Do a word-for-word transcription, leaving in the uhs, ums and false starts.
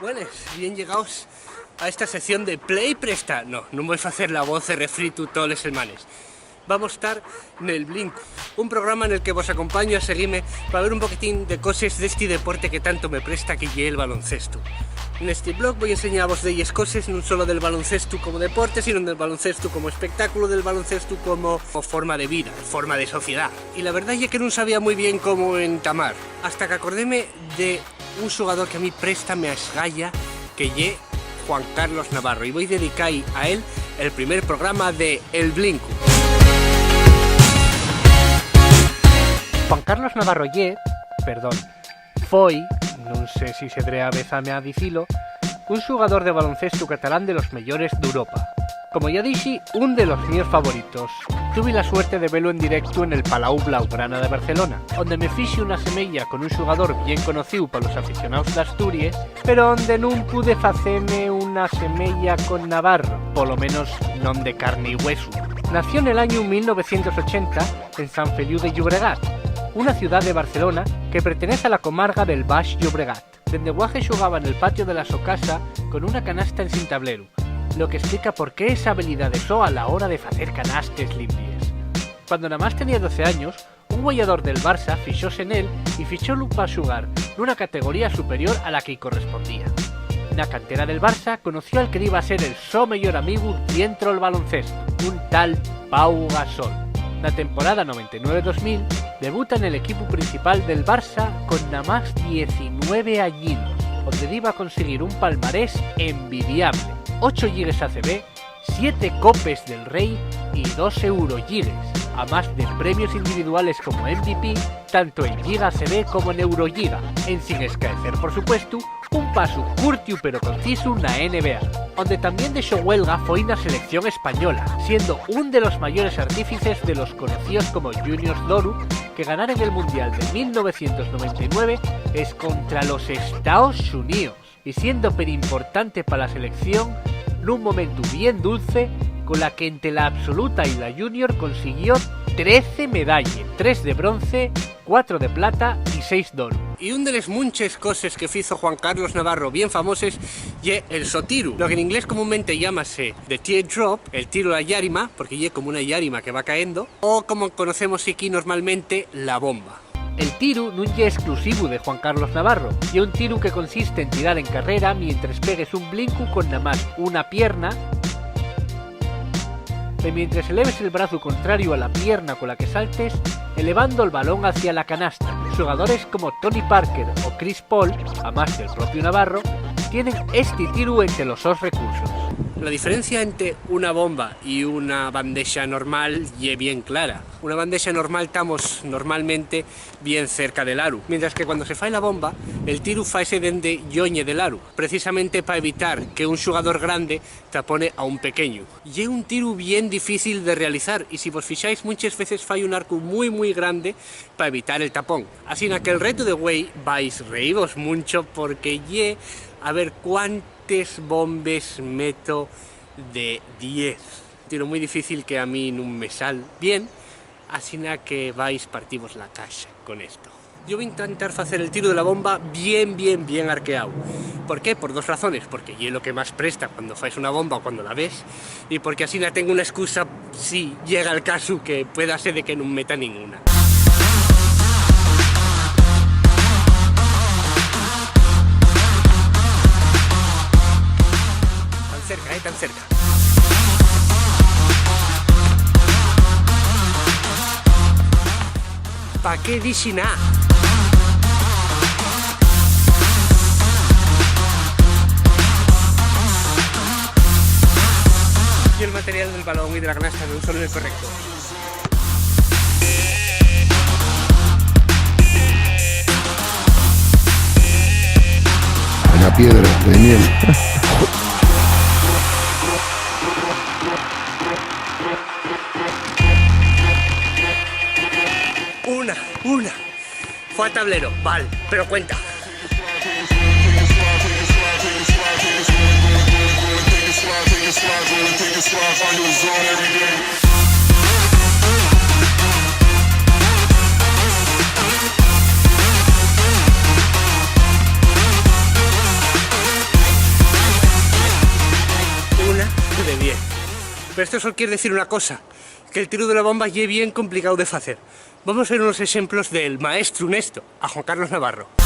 Buenas, bien llegaos a esta sección de Play Presta. No, nun voi facer la voz de refritu toles selmanes. Vamos tar nel Blinku, un programa nel que vos acompaño a seguime pa ver un poquitín de coses d'esti deporte que tanto me presta, que ye el baloncestu. Nesti blog voi enseñavos delles coses, nun solo del baloncestu como deporte, sino del baloncestu como espectáculo, del baloncestu como forma de vida, forma de sociedá. Y la verdá ye que nun sabía mui bien cómo entamar, hasta que acordéme de un xugador que a mí préstame a esgaya, que ye Juan Carlos Navarro, y voi dedicai a él el primer programa de El Blinku. Juan Carlos Navarro ye, perdón, foi, nun sé si sedré avezame a dicilo, un xugador de baloncestu catalán de los mellores d'Europa. Como ya dixi, un de los míos favoritos. Tuvi la suerte de velo en directu en el Palau Blaugrana de Barcelona, onde me fixi una semeya con un xugador bien conocíu pa los aficionaos d'Asturies, pero onde nun pude faceme una semeya con Navarro, polo menos non de carne y huesu. Nació nel añu mil novecientos ochenta en San Feliu de Llobregat, una ciudá de Barcelona que pertenez a la comarga del Baix Llobregat. Dende guaje xugaba nel patiu de la so casa con una canasta ensin tableru, lo qu'esplica por qué esa habilidá de so a la hora de facer canastes limpies. Cuando namás tenía doce años, un güeyador del Barça fixóse nel y fichólu pa xugar nuna categoría superior a la que-y correspondía. Na cantera del Barça conoció al que diba a ser el so meyor amigu dientro'l baloncestu, un tal Pau Gasol. Na temporada noventa y nueve dos mil, debuta nel equipu principal del Barça con namás diecinueve añinos, onde diba a conseguir un palmarés envidiable: ocho lligues A C B, siete Copes del Rei y dos Eurolligues, amás de premios individuales como M V P, tanto en Lliga A C B como en Eurolliga, ensin escaecer, por supuestu, un pasu curtiu pero concisu na N B A, onde tamién dexó güelga foi na selección española, siendo un de los mayores artífices de los conocíos como Juniors d'Oru, que ganaren el Mundial de mil novecientos noventa y nueve escontra los Estaos Xuníos, y siendo perimportante pa la selección nun momentu bien dulce, cola que ente la absoluta y la junior consiguió trece medalles, tres de bronce, cuatro de plata y seis d'oru. Y un de les munches coses que fizo Juan Carlos Navarro bien famoses ye el so tiru, lo que n'inglés comúnmente llámase the teardrop, el tiru a la llárima, porque ye como una llárima que va caendo, o como conocemos equí normalmente, la bomba. El tiru nun ye esclusivu de Juan Carlos Navarro, ye un tiru que consiste en tirar en carrera mientres pegues un blinku con namás una pierna, e mientres eleves el brazu contrariu a la pierna cola que saltes, elevando'l balón hacia la canasta. Xugadores como Tony Parker o Chris Paul, amás del propiu Navarro, tienen esti tiru ente los sos recursos. La diferencia ente una bomba y una bandexa normal ye bien clara. Una bandexa normal tamos normalmente bien cerca del aru, mientras que cuando se fai la bomba, el tiru faise dende lloñe del aru, precisamente pa evitar que un xugador grande tapone a un pequeñu. Ye un tiru bien difícil de realizar, y si vos fixáis, munches veces fai un arcu mui, mui grande pa evitar el tapón. Asina que'l retu de güei, vais reivos muncho, porque ye a ver cuántes bombes meto de diez. Tiru mui difícil que a mí nun me sal bien, asina que vais partivos la caxa con esto. Yo voy a intentar facer el tiru de la bomba bien, bien, bien arqueáu. ¿Por qué? Por dos razones. Porque ye lo que más presta cuando fais una bomba o cuando la ves, y porque asina tengo una excusa si llega el casu que pueda ser de que nun meta ninguna. Tan cerca, eh, tan cerca. ¿Pa qué dixi na? Y el material del balón y de la canasta nun son el correcto. Una piedra de miel. Una, una. Fue a tablero, val, pero cuenta. Esto solo quiere decir una cosa, que el tiru de la bomba ye bien complicao de facer. Vamos ver unos exemplos del maestru nesto, a Juan Carlos Navarro.